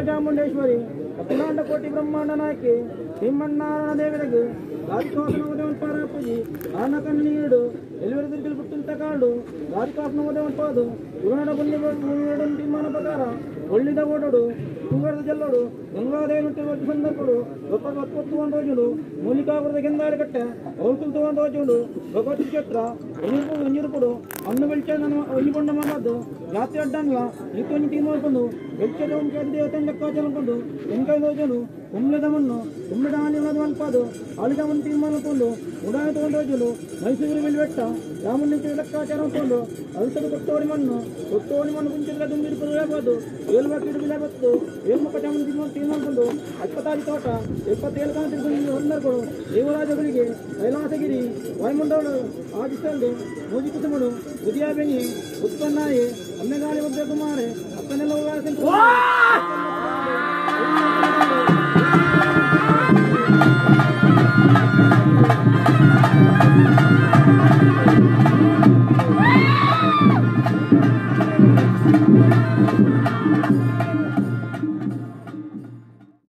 Chamundeshwari ಅಖಿಲಾಂಡ ಕೋಟಿ ಬ್ರಹ್ಮಾಂಡ ನಾಯಕಿ ಶ್ರೀಮನ್ನಾರಾಯಣ ದೇವರಿಗೆ ದಾರಿಕಾಸನ ಆನ ಕಣ್ಣೀಡು ಎಲ್ಲಿವರೆ ತಿರುಗಲು ಪುಟ್ಟಿಂತ ಕಾಡು ದಾರಿಕಾಸನ ಉದಯಪಾದು ಗುರುನಾಡ ಬುಲ್ಲಿ ತೀರ್ಮಾನ ಪ್ರಕಾರ ಒಳ್ಳಿದ ಓಡೋಡು ತುಂಗರದ ಜಲ್ಲೋಡು ಗಂಗಾದೇವಿ ಸಂದರ್ಭಡು ಗೊತ್ತ ಒತ್ತು రోజులు మూలికాపుರದ కిందారి కట్ట ಔతులతో రోజులు భగవతి క్షేత్ర ಒಂಜಿರುಪುಡು ಅನ್ನು ಬೆಳ್ಚ ಒಯ್ಯಿಕೊಂಡ ಮಾಡದ್ದು ಜಾತಿ ಅಡ್ಡನ್ಲ ಈತೊಂಜಿ ತೀರ್ಮಾನ ಬೆಳ್ಚದ ಒಂದು ದೇವತೆ ಲೆಕ್ಕಾಚಾರ ಎಂಕೈ రోజులు ಕುಮ್ಲದ ಮಣ್ಣು ಕುಮ್ಲದ ಹಾಲಿ ಮನ್ಪಾದು ಆಳಿದ ಒಂದು ತೀರ್ಮಾನ ಕೊಂಡು ಉಡಾಯ ತಗೊಂಡು రోజులు ಮೈಸೂರು ಬೆಟ್ಟ ರಾಮಣ್ಣ ಲೆಕ್ಕಾಚಾರ ಕೊಂಡು ಅಲ್ತದ ಕೊಟ್ಟೋಡಿ ಮಣ್ಣು ಕೊಟ್ಟೋಡಿ ಮಣ್ಣು ಕುಂಚಿದ ತುಂಬಿರುಪುಡು ಲೇಬದು ಏಳು ಬಾಕಿ ಬಿಲೆ ಬತ್ತು ಏಳು ಮಕ್ಕ ಚಾಮುಂಡಿ ತೀರ್ಮಾನ ಕೊಂಡು ಅಪ್ಪತಾಜಿ ತೋಟ 27 ಕಾಣ ತಿರುಗಿ ಹೊಂದರ್ಗಳು ದೇವರಾಜಗಳಿಗೆ ಕೈಲಾಸಗಿರಿ ವಾಯುಮಂಡಲ ಆದಿಸ್ಥಳದು ಮೋಜಿ ಕುಸುಮಡು ಉದಯಾಬೆನಿ ಉತ್ಪನ್ನಾಯಿ ಅಮ್ಮೆಗಾಳಿ ಒಬ್ಬ ಕುಮಾರೆ ಅಪ್ಪನೆಲ್ಲ.